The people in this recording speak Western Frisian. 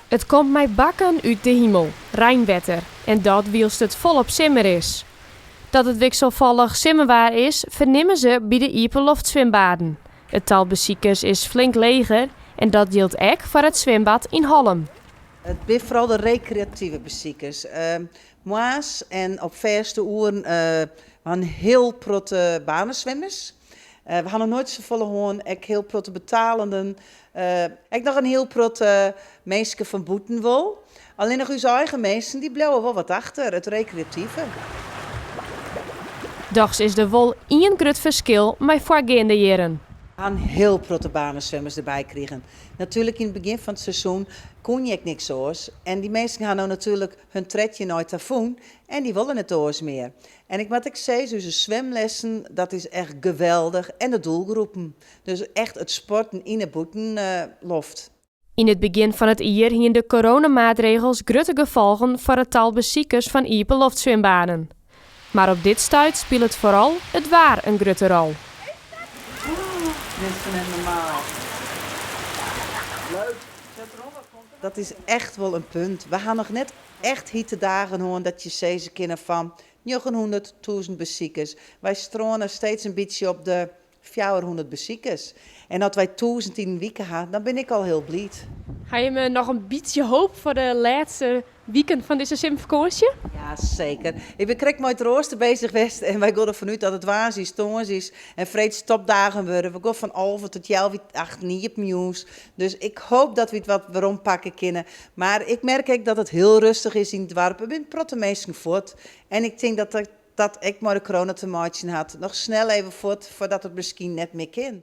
It komt mei bakken út de himel, reinwetter, en dat wylst it folop simmer is. Dat it wikselfallich simmerwaar is, fernimme se by de iepenloftswimbaden. It tal besikers is flink leger en dat jildt ek foar it swimbad yn Hollum. It binne foaral de rekreative besikers. Moarns en op fêste oeren we ha in hiel protte baneswimmers. We ha noch noait safolle hân, ek hiel protte betalenden. Ek noch in hiel protte minsken fan bûten wol. Allinnich ús eigen minsken, dy bliuwe wol wat achter, it rekreative. Dochs is der wol ien grut ferskil mei foargeande jierren. We ha in hiel protte baneswimmers derby krigen. Natuerlik yn it begjin fan it seizoen koene je ek niks oars. En dy minsken ha no natuerlik hun tretje nei ta fûn en dy wolle net oars mear. En ik moat ek sizze, ús swimlessen, dat is echt geweldich. En de doelgroepen. Dus echt it sporten yn 'e bûtenloft. Yn it begjin fan it jier hiene de coronamaatregels grutte gefolgen foar it tal besikers fan iepenloftswimbaden. Mar op dit stuit spilet foaral it waar in grutte rol. Dit is net normaal. Leuk. Dat is echt wol in punt. We ha noch net echt hite dagen hân dat je sizze kinne fan 900, 1000 besikers. Wy strâne steeds in bytsje op de 400 besikers. En as wy 1000 yn in wike ha, dan bin ik al hiel bliid. Ha je noch in bytsje hoop foar de lêste wiken fan dizze simmerfakânsje? Ja, seker. Ik bin krekt mei it roaster beuzich west en wy gean derfan út dat it woansdeis, tongersdeis en freeds topdagen wurde. We gean fan 11 tot healwei achten iepen jûns. Dus ik hoop dat we it wat werompakke kinne. Mar ik merk ek dat it hiel rêstich is yn it doarp. Der binne in protte minsken fuort. En ik tink dat dat ek mei de corona te meitsjen hat. Noch snel even fuort foardat it miskien net mear kin.